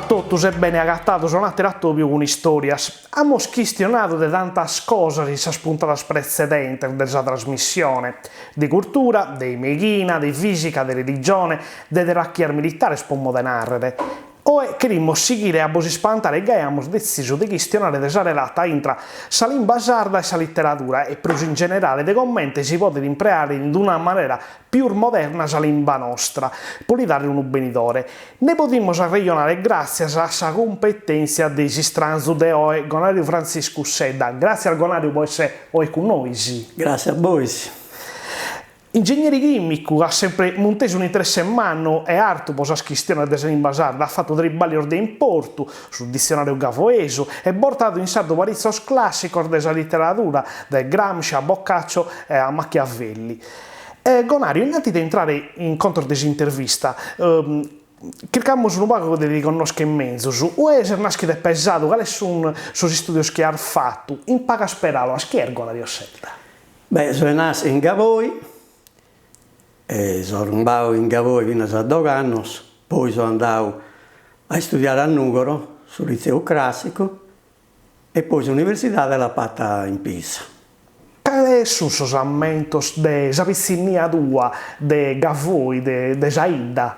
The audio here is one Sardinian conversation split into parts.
totus e bene agatados a un'àteru atòbiu cun Istòrias. Amus chistionadu de tantas cosas in sas puntadas pretzedentes de sa trasmissione, de curtura, de meighina, de fìsica, de religione, de terachias militares pro modu 'e nàrrere. Oe cherimus sighire a bos ispantare e gai amus detzisu de chistionare de sa relata intra sa limba sarda e sa literadura e prus in generale de comente si podet impreare in una manera pius moderna sa limba nostra pro li dare unu benidore. Nde podimus arrejonare gràtzias a sa cumpetèntzia de s'istranzu de oe, Gonàriu Frantziscu Sedda. Gràtzias Gonàriu pro èssere oe cun nois. Gràtzias a bois. Ingegneri chìmicu, at sempre muntesu un'interesse mannu e artu pro sas chistiones de sa limba sarda, at fatu tribàllios de importu, su ditzionàriu gavoesu, e bortadu in sardu paritzos clàssicos de sa literadura, dae Gramsci a Boccaccio e a Machiavelli. Gonàriu, innanti de intrare in contos de s'intervista, chircamus unu pagu de ti connoschere menzus. Ue ses nàschidu e pesadu, cales sun sos istùdios chi as fatu? In pagas peràulas, chie est Gonàriu Sedda? Beh, soe nàschidu in Gavoi e so arrumbau in Gavoi finas a dogh'annos, poi so andau a istudiare a Nùgoro, su litzeu cràssicu, e poi s'universidade l'apo fata in Pisa. Cales sun sos ammentos de sa pitzinnia tua de Gavoi, de de sa 'idda?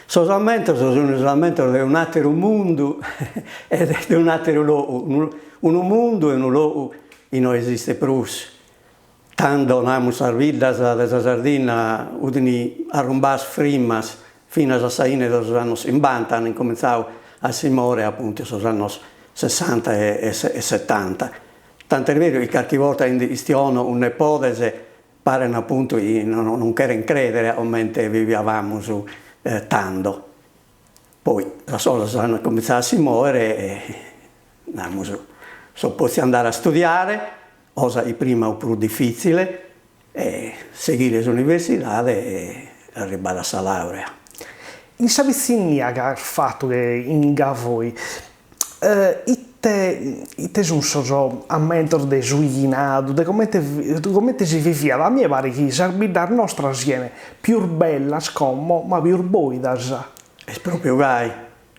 Sos ammentos sun sos ammentos de un'àteru mundu e de un'àteru logu, unu mundu e unu logu chi no esistet prus. Tando, namus, sas biddas de sa Sardinna udin arrumbàs frimmas finas a sa 'ine de sos annos chimbanta, an incomintzau a si mòere apuntu in sos annos sessanta e setanta. Tant'est beru chi carchi borta cando chistiono cun nepodes paren apuntu chi non cheren credere a comente viviavamus tando. Poi sas cosas an comintzau a si mòere e namus so potziu andare a studiare, cosa chi prima 'ut prus difitzile, e sighire s'universidade e arribbare a sa laurea. In sa pitzinnia chi as fatu in Gavoi, ite ite sun sos ammentos de su 'ighinadu, de comente comente si viviat? A mie paret chi sas biddas nostras sien pius bellas como, ma pius boidas. Est propriu gai,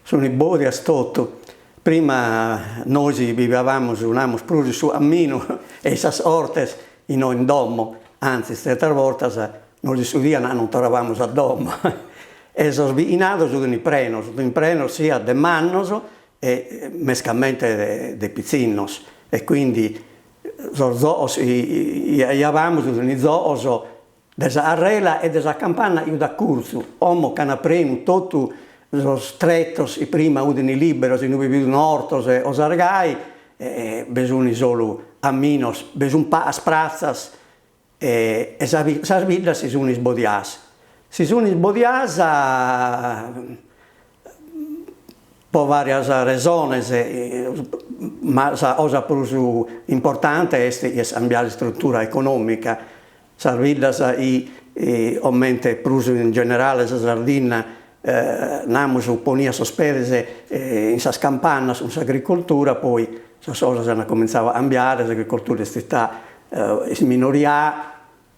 Sunt bòdias totu. Prima nois biviavamus, namus, prus in su camminu e in sas ortes chi no in domo, antzis tzertas bortas nos issudian a non torravamus a domo e sos bighinados fint prenos, fint prenos siat de mannos e mescamente de pitzinnos e quindi sos zoos chi aiavamus fint zoos De sa carrela e de sa campanna 'iut acurtzu, como ch'ana prenu totu sos tretos chi prima 'udin liberos inue bi fun ortos e 'osas gai, e be sun solu caminos, be sun pagas pratzas e sas biddas si sun isbodias. Si sun isbodias Po varias resones, ma sa cosa prus importante est chi est cambiada s'istrutura economica, sas biddas chi comente prus in generale sa Sardinna namus poniat sos pedes in sas campannas cun s'agricoltura, poi sas cosas an comintzadu a cambiare, s'agricoltura est istada isminoriada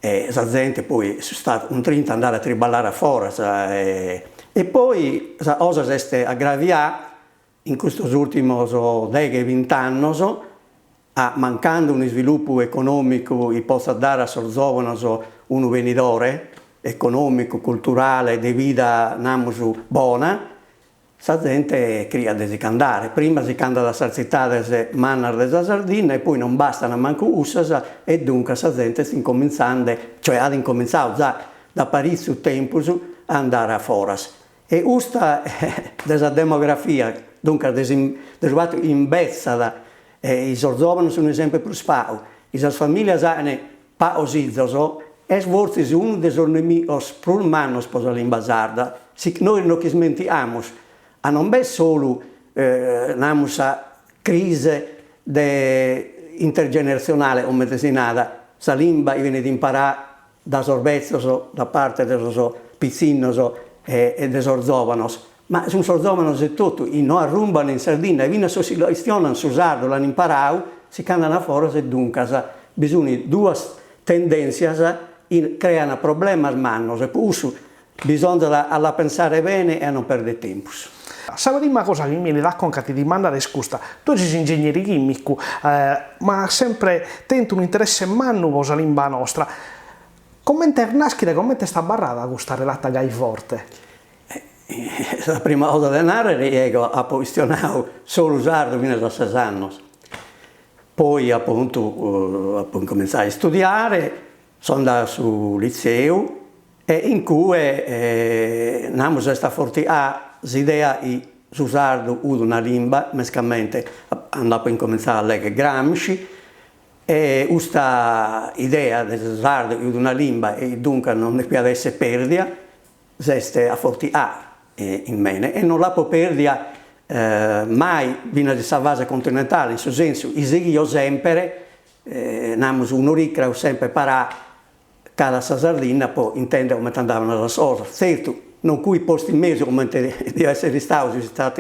E sa zente poi est istada cuntrinta a andare a triballare a foras e poi sa cosa s'est aggravià in custos urtimos deghe bint'annos a mancande unu isviluppu economicu chi potzat dare a sos zovanos unu benidore economicu, culturale, de vida namus bona Sa zente cheriat de si ch'andare, prima si ch'andat a sas tzitades mannas de sa Sardinna e poi non bastan mancu cussas e duncas sa zente est incomintzande, cioè at incomintzadu già da paritzu tempus a andare a foras. E custa de sa demografia, duncas de su fatu chi imbetzat e sos zovanos sun sempre prus pagu, chi sas familias an pagos 'izos, est fortzis unu de sos nemigos prus mannos pro sa limba sarda, si nois no ch'ismentigamus a non b'est solu namus sa crise de intergeneratzionale comente si narat, sa limba chi benit imparada da sos betzos da parte de sos pitzinnos e de sos zovanos, ma sun sos zovanos etotu chi no arrumban in Sardinna e finas sos chi chistionan su sardu l'an imparadu si ch'andan a foras e duncas bi sun duas tendentzias chi crean problemas mannos e pro cussu bisonzat a la pensare bene e a non perder tempus. Sa prima cosa chi mi 'enit a conca a ti dimandare est custa, tue ses ingegneri chìmicu, ma as sempre tentu un'interesse mannu po sa limba nostra, comente est nàschida e comente est abarrada custa relata gai forte? Sa prima cosa de nàrrere ego apo chistionadu solu sardu finas a ses annos, poi apuntu apo incumintzadu a istudiare, so andadu a su litzeu e in cue namus est afortiada s'idea chi su sardu fut una limba, mescamente cando apo incumintzadu a legher Gramsci, e custa idea de su sardu chi fut una limba e duncas non depiat esser perdia s'est afortiada in mene e non l'apo perdia mai finas in sa fase continentale, in su sensu chi sighio semper, namus un'oricra fut semper parà cara a sa Sardinna po intender comente andaban sas cosas, tzertu non cui postu in mesu comente dia esser istadu si fia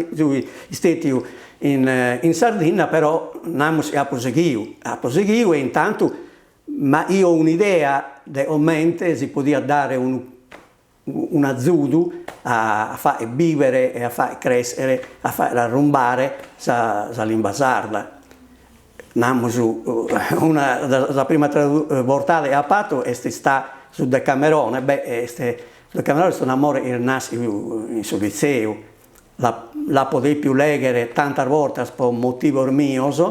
istetiu in in Sardinna, però namus chi apo sighiu, apo sighiu e intantu m'aio un'idea de comente si podiat dare unu un'azudu a fagher bìvere e a fagher crèschere, a fagher arrumbare sa sa limba sarda. Namus una sa prima bortada chi apo fatu est istà su Decamerone, beh est su Decamerone est un'amore chi est naschidu in su litzeu, l'apo dèpiu lèghere tantas bortas po motivos mios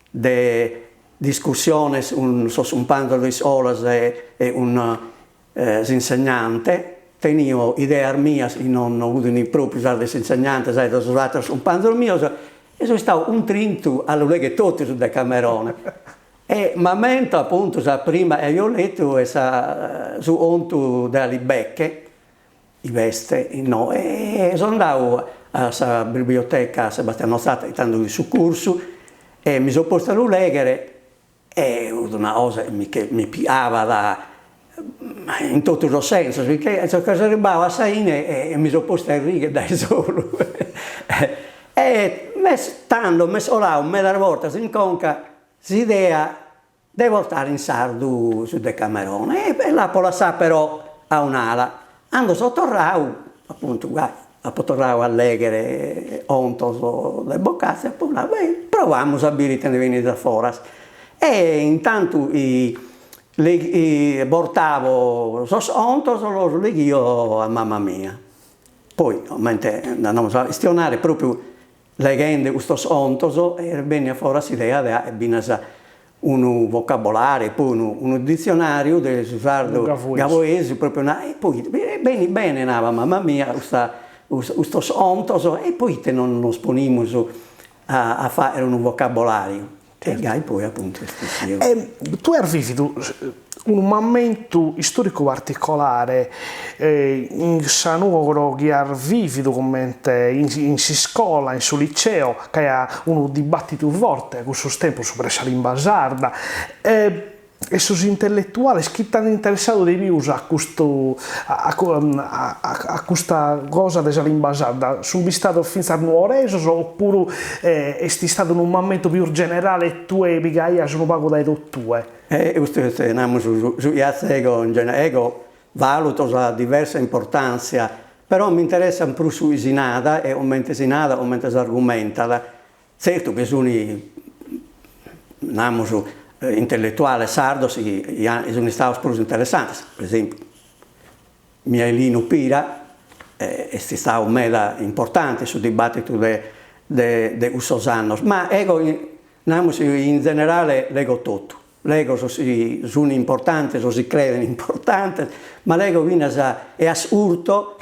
de discussiones cun sos cumpanzos de iscolas e cun s'insegnante, tenio ideas mias chi non fudint propriu sas de s'insegnante, sas de sos ateros cumpanzos mios, e so istadu cuntrintu a lu legher totu su Decamerone. E m'ammento apuntu sa prima chi aio letu est sa su contu de Alibecche, chi b'est inoghe, e so andadu a sa biblioteca Sebastiano Satta, chi tando fit su cursu, e mi so postu a lu leghere E fut una cosa chi mi che mi piabat in totu sos sensos, perché so che so arribbadu a sa 'ine e mi so postu a righer dae solu e m'est tando m'est coladu medas bortas in conca s'idea de bortare in sardu su Decamerone e l'apo lassadu però a un'ala, cando so torradu apuntu gai Apo torradu a lèghere contos de Boccazio e apo nadu, beh, provamus a biri ite nde benit a foras. E intantu bortavo sos contos los leghio a mama mia. Poi comente nd'andamus a chistionare propriu leghende custos contos est bennia a foras s'idea de aer finas unu vocabolariu e poi unu unu ditzionariu de su sardu gavoesu propriu na e poi benit bene nabat mama mia custa custos contos e poite non nos ponimus a a fagher unu vocabolariu e gai poi apuntu est essiu. E tue as vividu unu mamentu istoricu particolare in sa Nugoro chi as vividu comente in s'iscola, in su liceo, ca aiat unu dibattitu forte cussos tempos subra sa limba sarda e sos intelletuales chi t'ant interessadu de pius a custu a custa cosa de sa limba sarda sunt bistados fintzas nuoresos opuru est istadu unu mamentu pius generale e tue pigaias unu pagu dae totue? E custu est, namus, su chi atzo ego in genere, ego valuto sa diversa importantzia, però m'interessat prus su chi si nat e comente si nat, comente s'argumentat. Tzertu bi sun, namus, intelletuales sardos chi sun istados prus interessantes, per esempiu Miaelinu Pira est istadu meda importante in su dibattitu de de cussos annos, ma ego Namus chi in zenerale lego totu, lego sos chi sun importantes o si creden importantes, ma lego finas e ascurto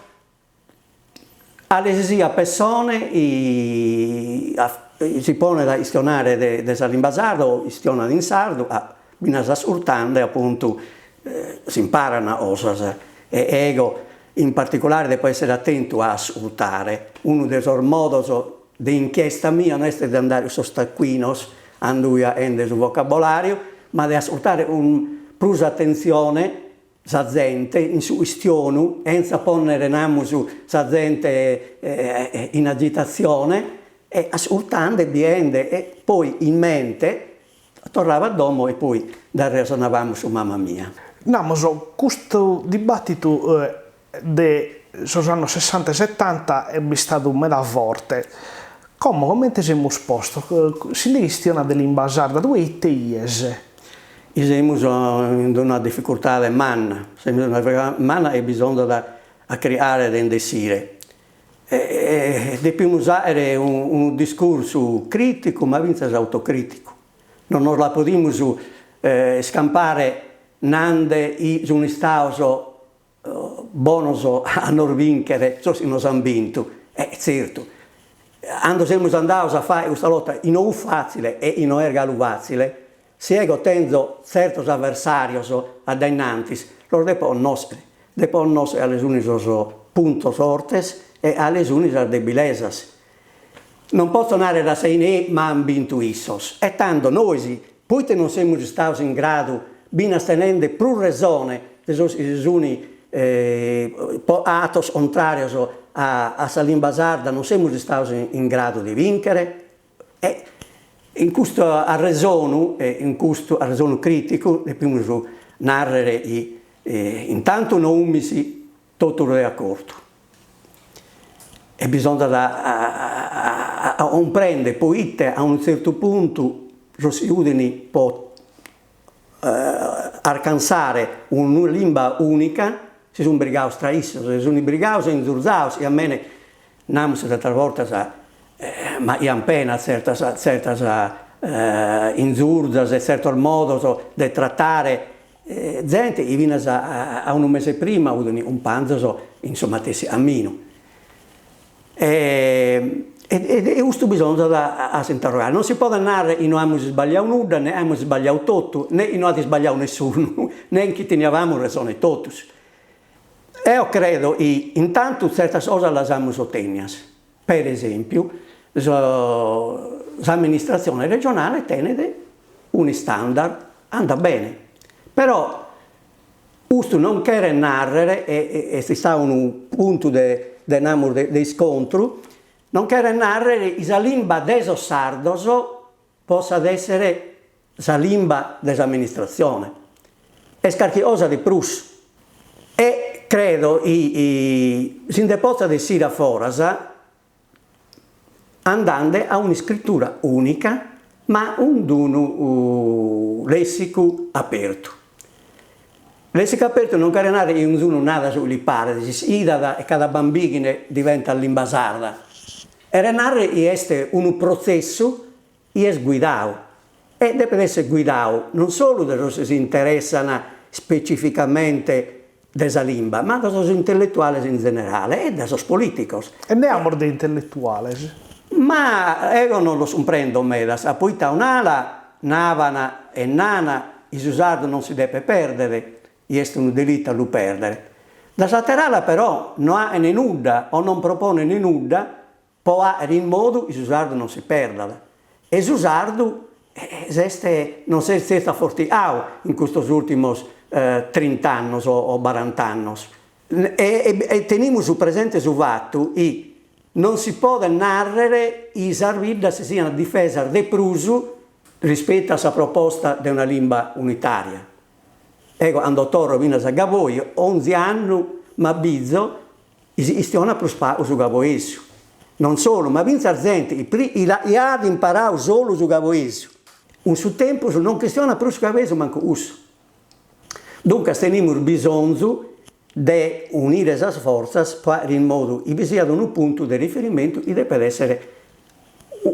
cale si siat pessone chi si ponet a chistionare de sa limba sarda o chistionat in sardu, finas ascurtende apuntu s'imparan cosas e ego in particulare depo essere atentu a ascurtare, unu de sos modos de inchiesta mia no est de andare cun sos tacuinos andu 'ende su vocabolariu, ma de ascurtare cun prus atentzione sa zente in su chistionu, chentza ponnere, namus, sa zente in agitatzione e ascurtende, biende e poi in mente Torravo a domo e poi nd'arresonabamus cun mama mia. Namus, custu dibattitu de. sos annos sessanta e setanta est bistadu meda forte. Como comente semus postos? Si nde chistionat de limba sarda, tue ite 'ies? Semus in una dificurtade manna, semus in una dificurtade manna e bisonzat a chircare de nd'essire. Depimus àere unu discursu crìticu ma fintzas autocrìticu, non nos la podimus iscampare nande chi sun istados bonos a nos bìnchere sos chi nos an bintu, e tzertu, cando semus andados a fagher custa lota chi no fut fàtzile e chi no est galu fàtzile, si ego tenzo tzertos aversàrios a dae innantis, los depo connòschere, depo connòschere cale sun sos puntos fortes e cale sun sas debilesas. Non potzo nàrrere a sa 'ine m'an bintu issos, e tando nois Poite non semus istados in gradu, binas tenende prus resone de sos chi si sun atos contràrios a sa limba sarda, non semus istados in gradu de bìnchere? E in custu arresonu, in custu arresonu crìticu, depimus nàrrere chi intantu no 'umis totus de acordu. E bisonzat a a cumprender poite a unu tzertu puntu sos chi 'udin po arcansare una limba unica si sun brigados tra issos, si sun brigados e inzurzados e a mene namus tzertas bortas m'aian pena tzertas tzertas inzurzas e tzertos modos de tratare Zente chi finas a unu mese prima fut cumpanzos in su matessi caminu. E e custu bisonzat a s'interrogare. Non si podet narrer chi no amus isbagliadu nudda, ne amus isbagliadu totu, ne chi no at isbagliadu nessunu, nen chi teniavamus resone totus. Eo credo chi intantu tzertas cosas las amus otennias. Per esempiu, s'amministratzione regionale tenet un'istandard, andat bene, però custu non cheret nàrrere, e est istadu unu puntu de de namus de iscontru, non cheret nàrrere chi sa limba de sos sardos possat èssere sa limba de s'amministratzione. Est carchi cosa de prus. E credo chi si nde potzat essire a foras andende a un'iscritura ùnica ma cun unu lèssicu apertu. Lèssicu apertu non cheret nàrrere chi onzunu narat su chi li paret, si s'idat e cada bambìghine diventat limba sarda. Cheret nàrrere chi est unu protzessu chi est guidau e depet esser guidau non solu de sos chi si interessant specificamente de sa limba, ma de sos intelletuales in zenerale e de sos politicos. E nde amus de intelletuales? Ma ego non los cumprendo medas, poita a un'ala naban e nana chi su sardu non si depet perdere, chi est unu delitu a lu perdere. Da s'ater'ala però no aen nudda o non proponen nudda Po àere in modu chi su sardu non si perdat. E su sardu s'est non s'est tzertu afortigau in custos ùrtimos trint'annos o barant'annos. E e tenimus presente su fatu chi non si podet nàrrere chi sas biddas si siant difesas de prus rispetu a sa proposta de una limba unitària. Ego ando torro finas a Gavoi, onzi annu m'abizo chi si chistionat prus pagu su gavoesu. Non solu, ma fintzas zente chi at imparau solu su gavoesu, cun su tempus non chistionat prus su gavoesu mancu cussu. Duncas tenimus bisonzu de unire sas fortzas po àere in modu chi bi siat unu puntu de riferimentu chi depet èssere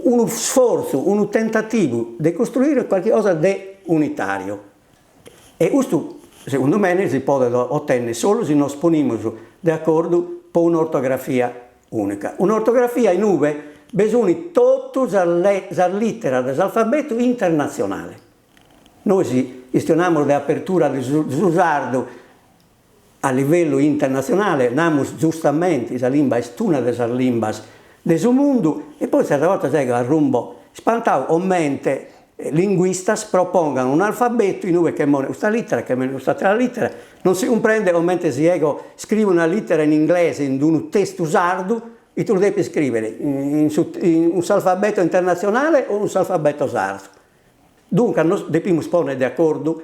unu sfortzu, unu tentativu de costruire qualche cosa de unitàriu. E custu, segundu mene, si podet otènnere solu si nos ponimus de acordu po un'ortografia ùnica. Un'ortografia in ue be sunt totu sas sas lìteras de s'alfabetu internatzionale. Nois chistionamus de apertura de su sardu A livellu internatzionale, namus giustamente, sa limba est una de sas limbas de su mundu e poi tzertas bortas ego arrumbo ispantau comente linguistas propongan un'alfabetu in ue che monet custa litera, che monet cust'atera litera, non si cumprendet comente si ego iscrivo una litera in inglese in unu testu sardu, ite lu depo iscrivere, in su in s'alfabeto internatzionale o in s'alfabeto sardu. Duncas nos depimus ponnere de acordu.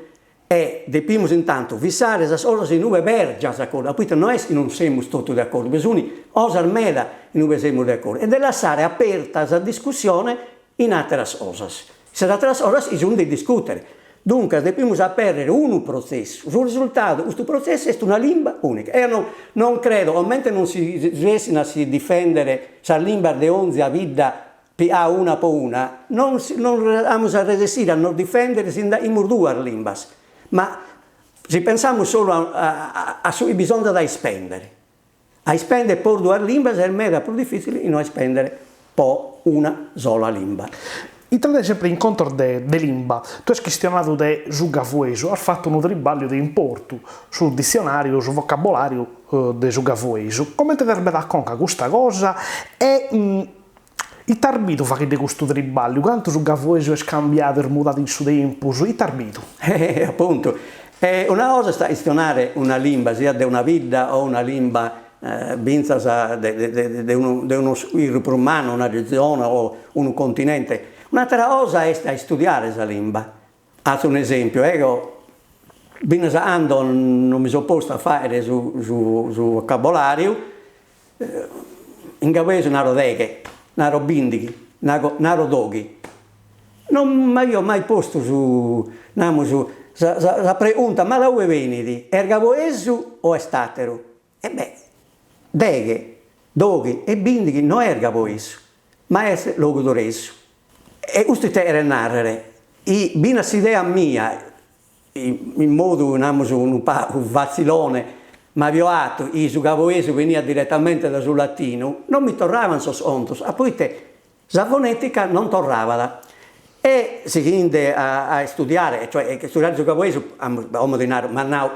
E depimus intantu fissare sas cosas in ue b'est s'acordu, a poite no est chi non semus totu de acordu, bi sunt cosas meda in ue semus de acordu, e de lassare aperta sa discussione in àteras cosas. Sas àteras cosas chi sunt de discùtere. Duncas depimus apèrrere unu protzessu, su risultadu custu protzessu est una limba ùnica. Eo non non credo, comente non si resessin a si difèndere sas limbas de onzi bidda a una po una, non non amus a resessire a nos difèndere si nd'aimus duas limbas, ma si pensamus solu a a su chi bisonzat a ispèndere, a ispèndere po duas limbas est meda prus difitzile chi no a ispèndere po una sola limba. Intrende sempre in contos de de limba, tue as chistionadu de su gavoesu, as fatu unu triballiu de importu, su ditzionariu, su vocabolariu de su gavoesu. Comente t'est bennida a conca custa cosa e Ite as bidu faghende custu triballiu? Cantu su gavoesu est cambiadu, est mudadu in su tempus? Ite as bidu? Apuntu. Una cosa est a chistionare una limba, siat de una bidda o una limba fintzas de de unu de unu chirru prus mannu, una regione o unu continente, un'atera cosa est a istudiare sa limba. Atzo un'esempiu, ego finas a cando non mi so postu a faghere su su su vocabolariu, in gavoesu naro deghe, naro bindighi, nago naro doghi, non m'aio mai postu su, namus, sa sa sa pregunta, ma da ue benit, est gavoesu o est ateru? E beh, deghe, doghi e bindighi no est gavoesu, ma est logudoresu. E custu ite cheret nàrrere? Chi finas s'idea mia, in modu, namus, unu pagu fatzilone, m'avio 'atu chi su gavoesu beniat diretamente dae su latinu, non mi torraban sos contos, a proite sa fonetica non torrabat. E sighinde a a istudiare, cioè istudiare su gavoesu, como ti naro, m'at nau,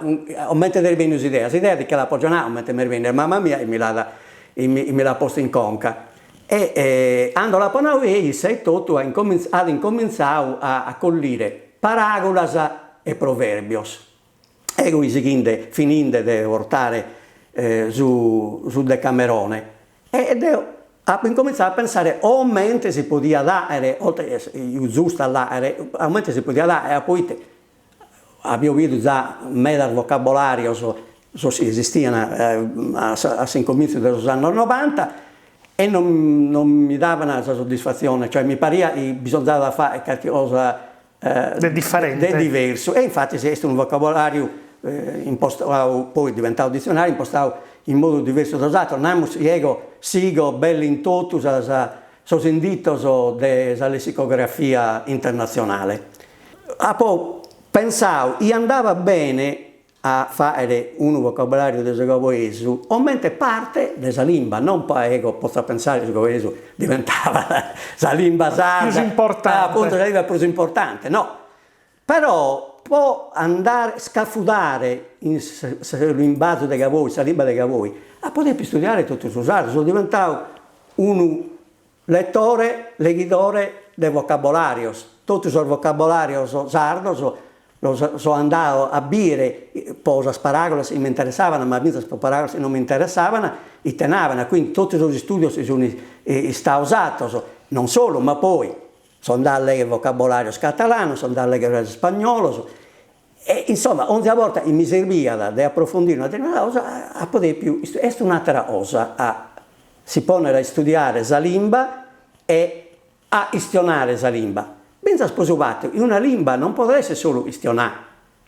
comente t'est benniu s'idea, s'idea ti che l'apo già nau comente m'est bennia, mama mia chi mi l'at chi mi l'at posta in conca E cando l'apo nau e issa etotu at incomintzau a collire paràgulas e provèrbios. Ego fui sighinde, fininde de bortare su su Decamerone e deo apo incomintzau a pensare comente si podiat 'àere, giustu a l'àere, comente si podiat 'àere, poite Avio bidu già medas vocabolarios, sos chi esistian a s'incomintzu de sos annos novanta, e non non mi daban sa soddisfatzione, cioè mi pariat chi bisonzabat a fagher carchi cosa de diferente, de diversu, e infatis est unu vocabolariu impostau, poi diventau ditzionariu, impostau in modu diversu dae sos ateros, namus chi ego sigo belle in totu sas sos inditos de sa lessicografia internatzionale. Apo pensau chi andabat bene a fàere unu vocabolàriu de su gavoesu comente parte de sa limba, non po ego potza pensare chi su gavoesu diventabat sa limba sarda, Prus importante. Apuntu sa limba prus importante, no. Però po andare scafudare in su limbazu de Gavoi, sa limba de Gavoi, apo depiu istudiare totu su sardu, so diventau unu Letore, leghidore de vocabolàrios, totu sos vocabolàrios sardos los so andau a bìere po sas paràgulas chi m'interessaban, ma fintzas po paràgulas chi non m'interessaban, ite naban, quindi totu sos istùdios si sun istaos atos, non solu, ma poi so andau a legher vocabolàrios catalanos, so andau a legher ispagnolos, e insomma onzi borta chi mi serviat de aprofundire una determinada cosa apo depiu, est un'atera cosa a si ponnere a istudiare sa limba e a istionare sa limba, fintzas pro su fatu chi una limba non podet essere solu istionà,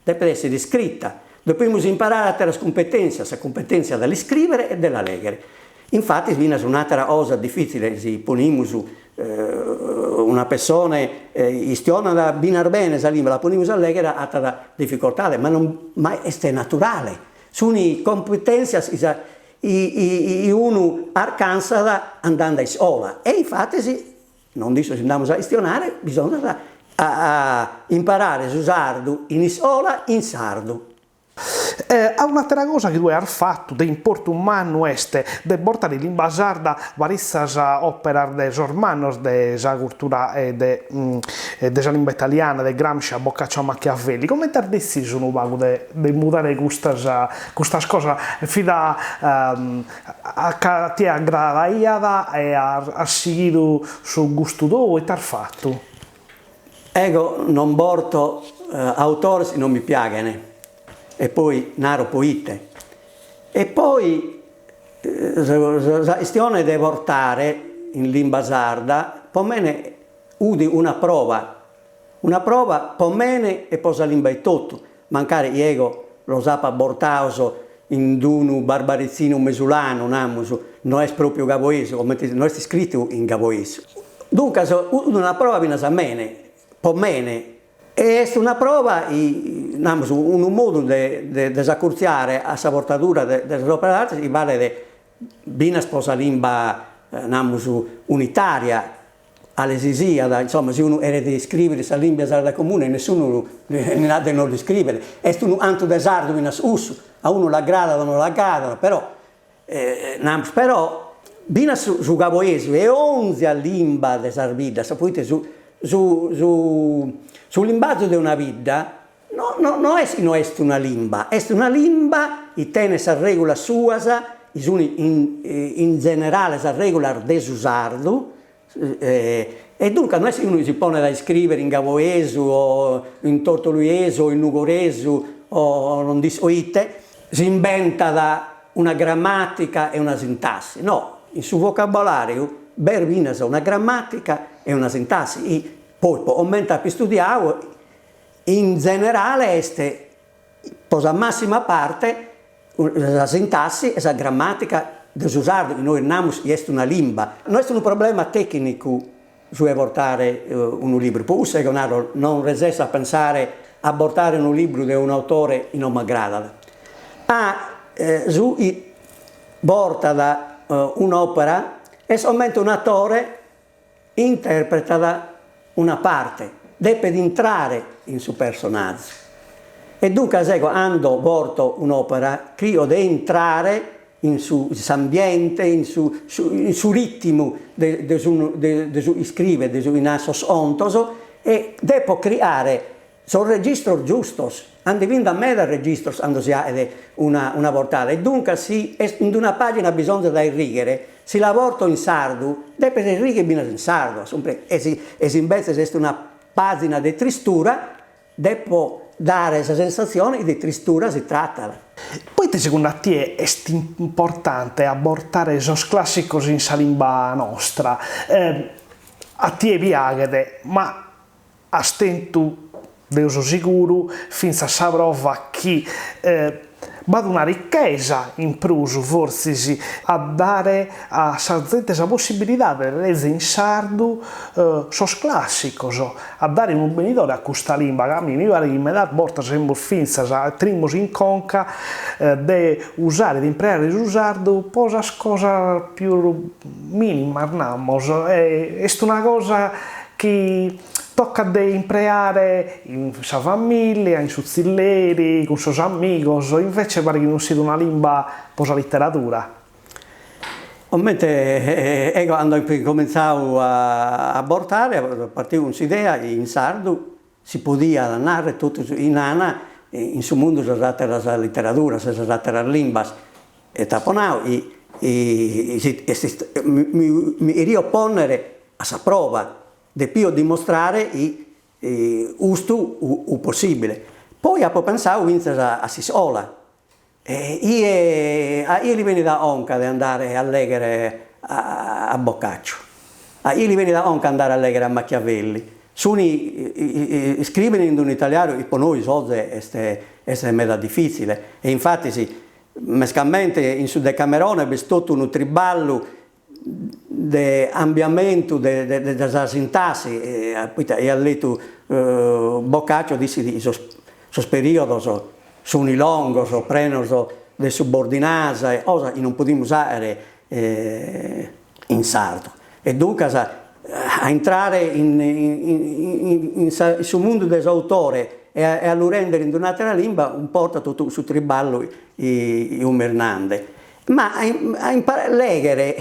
depet essere iscrita, depimus imparare ateras cumpetentzias, sa cumpetentzia de l'iscrivere e de la leghere. Infatis finas un'atera cosa difitzile si ponimus una pessone istionat finas bene sa limba, la ponimus a leghere at dificoltade, ma non ma est naturale, sunt cumpetentzias chi sa chi unu arcansat andende a iscola e infatis non nd'isto si nd'amus a chistionare bisonzat a imparare su sardu in iscola in sardu. A un'àtera cosa chi tue as fatu de importu mannu est de bortare in limba sarda paritzas òperas de sos mannos de sa cultura e de de sa limba italiana, de Gramsci a Boccaccio a Machiavelli. Comente as detzisu unu pagu de de mudare custas custas cosas? Fit a ca a tie agradaiat e as sighidu su gustu tou? Ite as fatu? Ego non borto. autores chi non mi piaghen e poi naro poite. E poi sa chistione de bortare in limba sarda po mene fut una prova, una prova po mene e po sa limba etotu, mancari ego los apa bortados in d'unu barbaritzinu mesulanu, namus, no est propriu gavoesu, comente no est iscritu in gavoesu. Duncas fut una prova finas a mene, po mene, e est una prova, namus, unu modu de de s'acurtziare a sa bortadura de de sas operas d'arte chi balet finas po sa limba, namus, unitaria, cale si siat, insomma, si unu cheret iscrivere sa limba sarda comune nessunu li narat de no l'iscrivere, est unu cantu de sardu finas cussu, a unu l'agradat o no l'agradat, però namus però finas su su gavoesu e onzia limba de sas biddas, poite su su su su limbazu de una bidda no no no est chi no est una limba, est una limba chi tenet sas regulas suas, chi sun in in generale sas regulas de su sardu, e duncas no est chi unu si ponet a iscrivere in gavoesu o in tortoluiesu o in nugoresu o non nd'isco ite, si imbentat una grammatica e una sintassi, no, in su vocabolariu b'est finas una grammatica e una sintassi chi poi po comente apo istudiadu In zenerale est, po sa massima parte, sa sintassi e sa grammatica de su sardu, chi nois namus chi est una limba. No est unu problema tecnicu su 'e bortare unu libru, po cussu ego naro non resesso a pensare a bortare unu libru de un'autore chi non m'agradat, ma su chi bortat un'opera est comente un'atore Interpretat una parte, depet intrare in su personazu. E duncas ego cando borto un'opera crio de intrare in su s'ambiente, in su in su ritmu de de su de su iscriver, de su chi nat sos contos e depo criare Sos registros giustos, ande bi nd'at medas registros cando si 'aghet una una bortada e duncas si est in una pagina bisonzat a irrighere, si la borto in sardu depet irrighere finas in sardu, e si e si imbetzes est una pagina de tristura depo dare sa sensatzione chi de tristura si tratat. Poite segundu a tie est importante a bortare sos classicos in sa limba nostra? A tie piaghet, ma As tentu, deo so siguru, fintzas sa prova chi b'at una richesa in prus, fortzis, a dare a sa zente sa possibilidade de lèzere in sardu sos clàssicos, a dare unu benidore a custa limba, ca a mie mi paret chi medas bortas semus fintzas, tenimus in conca de usare, de impreare su sardu po sas cosas pius mìnimas, namos, e est una cosa chi tocat de impreare in sa familia, in su tzilleri, cun sos amigos, invece paret chi non siat una limba po sa literadura. Comente ego cando apo incomintzadu a bortare apo partiu cun s'idea chi in sardu si podiat narrer totu su chi nana in su mundu sas ateras literaduras e sas ateras limbas E t'apo nau chi mi cherio ponnere a sa prova, depio dimostrare chi custu fut possibile. Poi apo pensadu fintzas a s'iscola, e chie a chie li benit a conca de andare a leghere a Boccaccio, a chie li benit a conca andare a leghere a Machiavelli, sun iscrivene in unu italianu chi po nois oze est est meda difitzile e infatis Mescamente in su Decamerone b'est totu unu triballu de cambiamentu de sa sintassi, poita chie at letu Boccaccio dd'ischit chi sos sos periodos sunt longos, prenos de subordinas e cosas chi non podimus 'àere in sardu. E duncas a intrare in in su mundu de s'autore e a lu rèndere in un'àtera limba cumportat totu cussu triballu chi semus nande. Ma a imparare a lèghere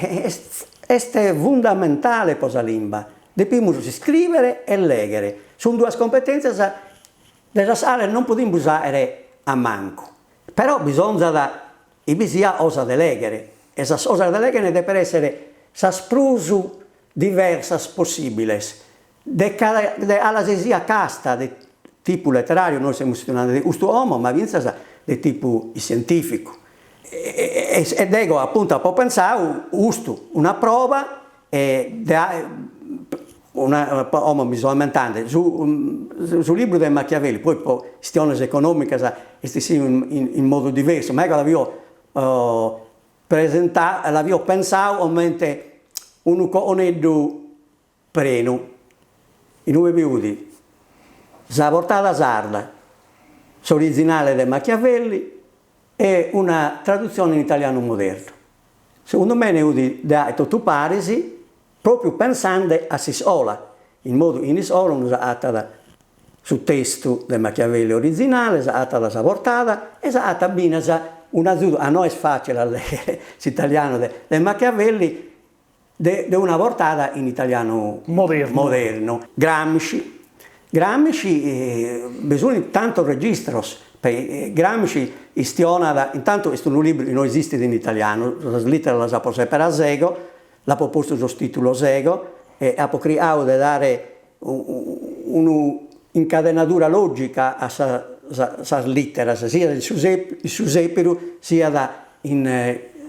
est fundamentale pro sa limba, depimus iscrìvere e lèghere, sunt duas competèntzias de sas cales non podimus àere a mancu, però bisonzat chi bi siat cosa de lèghere e sas cosas de lèghere depent èssere sas prus diversas possìbiles, de cada de cale si siat casta, de. tipu leteràriu, nois semus chistionande de custu como, ma fintzas de tipu iscientìficu. E dego apuntu apo pensadu custu, una proba de una como mi so ammentande, su su libru de Machiavelli, poi po chistiones economicas est essiu in in modu diversu, ma ego l'avio presentau, l'avio pensadu comente unu cooneddu prenu, in ue bi fut sa portada sarda, s'orizinale de Machiavelli e una tradutzione in italianu modernu. Segundu mene fut de aer totu paris, propriu pensande a s'iscola, in modu in iscola unu s'agatat su testu de Machiavelli orizinale, s'agatat sa portada e s'agatat finas un'azudu, a no est facile a leghere s'italianu de Machiavelli, de de una portada in italianu modernu modernu. Gramsci Gramsci bi sunt tantos registros, Gramsci chistionat, intantu est unu libru chi no esistit in italianu, sas literas las apo seperadas ego, l'apo postu sos titulos ego e apo criadu de dare unu incadenadura logica a sas literas, siat in su in su seperu siat in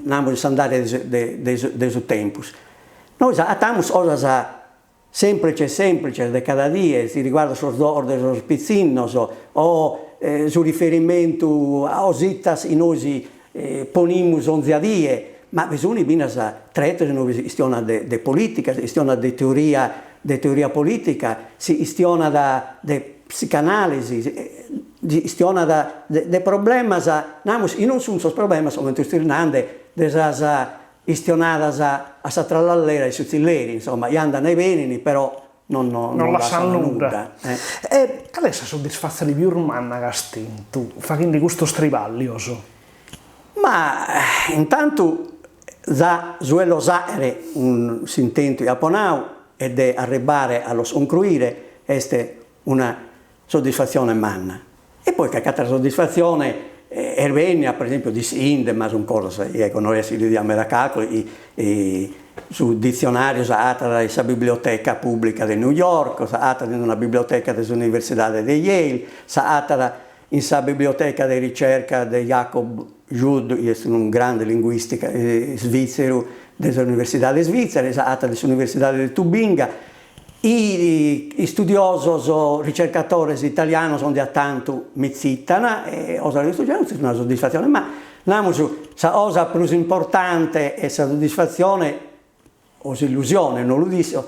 namus in s'andare de su tempus. Nois agatamus cosas semplices semplices de cada die, si riguardat sos zogos de sos pitzinnos o su riferimentu a cositas chi nois ponimus onzi die, ma bi sunt finas tretos in ue si chistionat de politica, si chistionat de teoria de teoria politica, si chistionat de psicanalisi, si chistionat de problemas, namus, chi non sunt sos problemas, comente isto nande, de sas chistionadas a sa trallallera in su tzilleri, insomma, chi andan e benin, però non non lassan nudda. E cale est sa soddisfatzione pius manna chi as tentu faghende custos triballios? Ma intantu za su 'e los àere cun s'intentu chi apo nau e de arribbare a los concruire est una soddisfatzione manna. E poi calchi atera soddisfatzione est bennia, per esempio disinde, ma sun cosas chi ecco no est chi li dia meda calculu, su ditzionariu s'agatat in sa biblioteca pubblica de New York, s'agatat in una biblioteca de s'universidade de Yale, s'agatat in sa biblioteca de ricerca de Jacob Jud, chi est unu grande linguista svìtzeru de s'universidade svitzera, s'agatat in s'universidade de Tubinga, Istudiosos, ricercatores italianos onzi tantu mi tzitan e cosas de custu genere, est una soddisfatzione, ma namus sa cosa prus importante est sa soddisfatzione o s'illusione, no lu disco,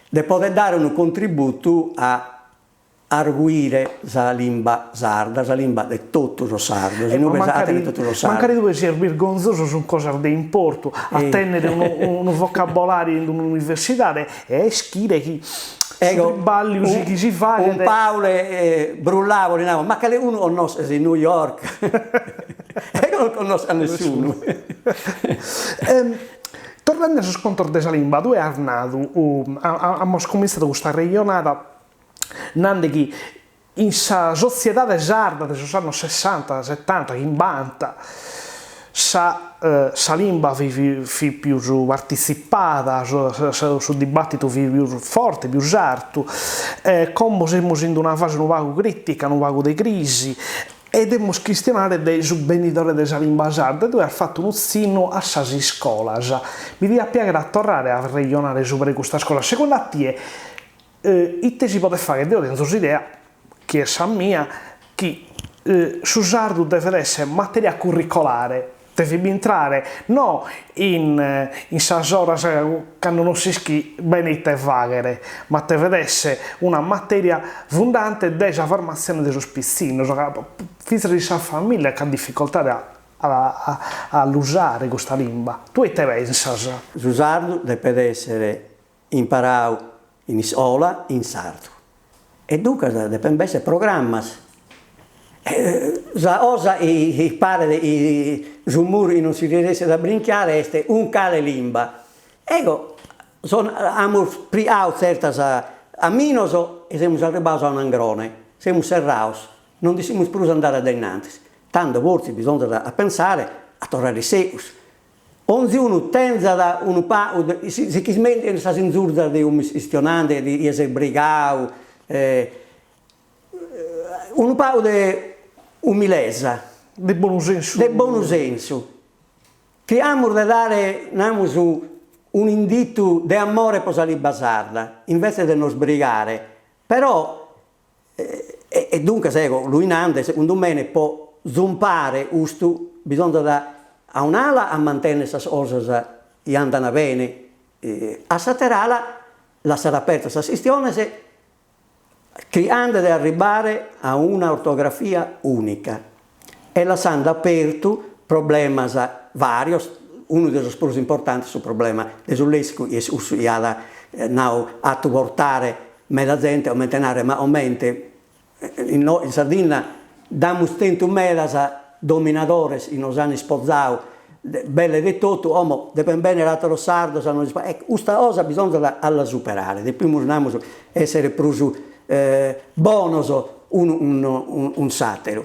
de poder dare unu contributu a arguire sa limba sarda, sa limba de totu sos sardos, in ue s'agatant totu sos sardos. Mancari tue sias birgonzosu sunt cosas de importu, a tènnere unu unu vocabolàriu in un'universidade e a ischire chi su tribàlliu chi si faghet. Cun Paule brullavo, li navo, ma calecunu connosches in New York? Ego non connosco a nessunu. Torrende a sos contos de sa limba, tue as nadu, amus cumintzadu custa arrejonada nande chi in sa sotziedade sarda de sos annos sessanta, setanta, chimbanta, sa sa limba fit fit pius partitzipada, su dibattitu fit pius forte, pius artu, como semus in una fase unu pagu critica, unu pagu de crisi, e devimus chistionare de su benidore de sa limba sarda e tue as fatu unu tzinnu a sas iscolas. Mi diat piaghere a torrare a arrejonare subra 'e custas cosas. Segundu a tie Ite si podet fagher? Deo tenzo s'idea, chi est sa mia, chi su sardu devet esser materia curricolare, devet bintrare no in in sas oras cando non s'ischit bene ite fagher, ma devet esser una materia fundante de sa formatzione de sos pitzinnos, ca fintzas in sa familia c'at dificoltade a a a l'usare custa limba. Tue ite pensas? Su sardu depet essere imparau in iscola in sardu e duncas depent b'esser programmas. Sa cosa chi paret chi su muru chi non si resessit a brinchiare est cun cale limba. Ego amus priau tzertas caminos e semus arribbados a un'angrone, semus serrados, non nd'ischimus prus andare a dae innantis. Tando fortzis bisonzat a pensare a torrare in segus Onzi unu tenzat unu pagu de, si ch'ismentighent sas inzurzas de unu chistionande, de chie s'est brigau. Unu pagu de umilesa. De bonu sensu. De bonu sensu. Cheriamus de dare, namus, un'inditu de amore pro sa limba sarda, invece de nos brigare, però, e duncas ego lu nande, segundu mene, po zumpare custu bisonzat a un'ala a mantennere sas cosas chi andan bene, a s'ater'ala lassare apertas sas chistiones Chircande de arribbare a una ortografia ùnica e lassande apertu problemas vàrios, unu de sos prus importantes su problema de su lèssicu chi est cussu chi at nau atu portare meda zente comente narrer ma comente in Sardinna nd'amus tentu medas dominadores chi nos an ispozau belle de totu, como depen bennere ateros sardos a nos ispozare, ecco custa cosa bisonzat a la superare, depimus namus essere prus bonos unu cun s'ateru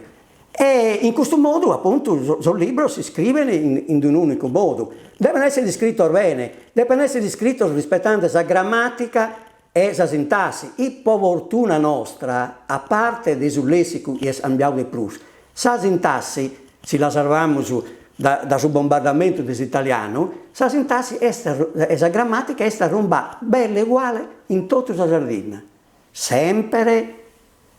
e in custu modu apuntu sos libros s'iscriben in d'un'unicu modu, depen essere iscritos bene, depen essere iscritos rispetande sa grammatica E sa sintassi, chi po fortuna nostra, a parte de su lèssicu chi est cambiau de prus, sa sintassi, si la sarvamus da su bombardamentu de s'italianu, sa sintassi est e sa grammatica est arrumbà belle uguale in totu sa Sardinna, semper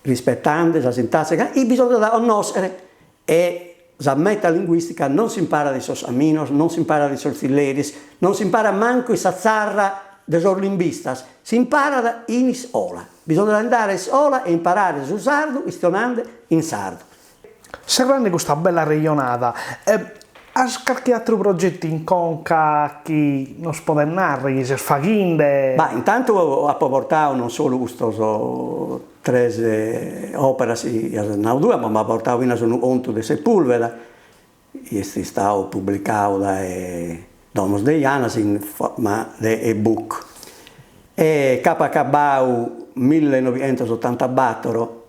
rispetande sa sintassi chi bisonzat a connoschere E sa metalinguìstica non s'imparat in sos caminos, non s'imparat in sos tzilleris, non s'imparat mancu in sa tzarra de sos limbistas, s'imparat in iscola. Bisonzat andare a iscola e imparare su sardu chistionande in sardu. Serrande custa bella arrejonada, as carchi atteru progetu in conca chi nos podes narrer chi ses faghinde? Bah, intantu apo portau non solu custos Tres òperas chi as nau tue, ma apo portau finas unu contu de Sepulveda, chi est istau publicau dae Domus de Janas in forma de e-book. E c'apo acabau millenoighentosotantabatoro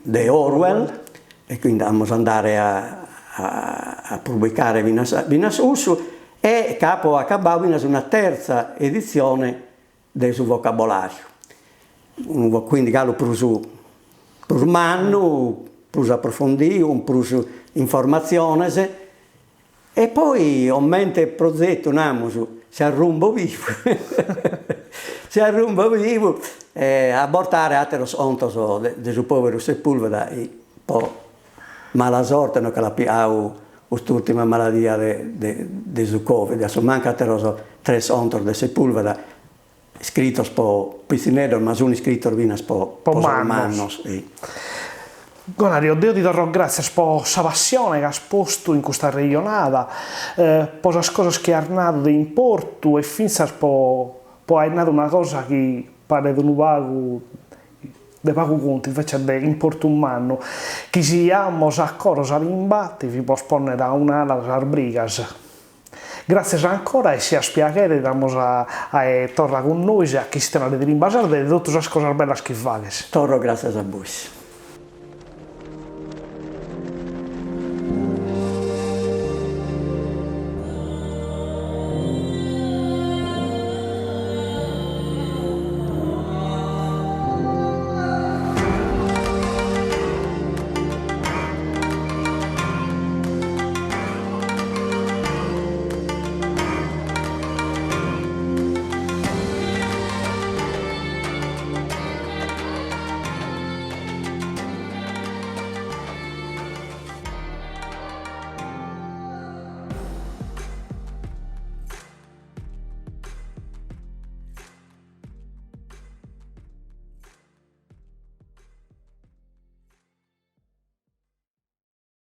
de Orwell, e quindi amus andare a a publicare finas finas cussu, e c'apo acabau finas una terza editzione de su vocabolàriu, unu quindi galu prus prus mannu, prus aprofondiu, cun prus informatziones, e poi comente prozetu namus, si arrumbo bivu si arrumbo bivu a bortare ateros contos de su poveru Sepulveda chi po mala sorte no che l'at pigau cust'urtima maladia de de su Covid, a su mancu ateros tres contos de Sepulveda iscritos po pitzinneddos, ma sun iscritos finas po sos mannos. Gonario, deo ti torro gràtzias po sa passione chi as postu in custa arrejonada, po sas cosas chi as nadu de importu e fintzas po po aer nadu una cosa chi paret unu pagu de pagu contu, invece de importu mannu, chi si amos a coro sa limba devimos ponnere a un'ala sas brigas. Gràtzias ancora e si as piaghere t'amus a aer torra cun nois a chistionare de limba sarda e de totu sas cosas bellas chi faghes. Torro gràtzias a bois.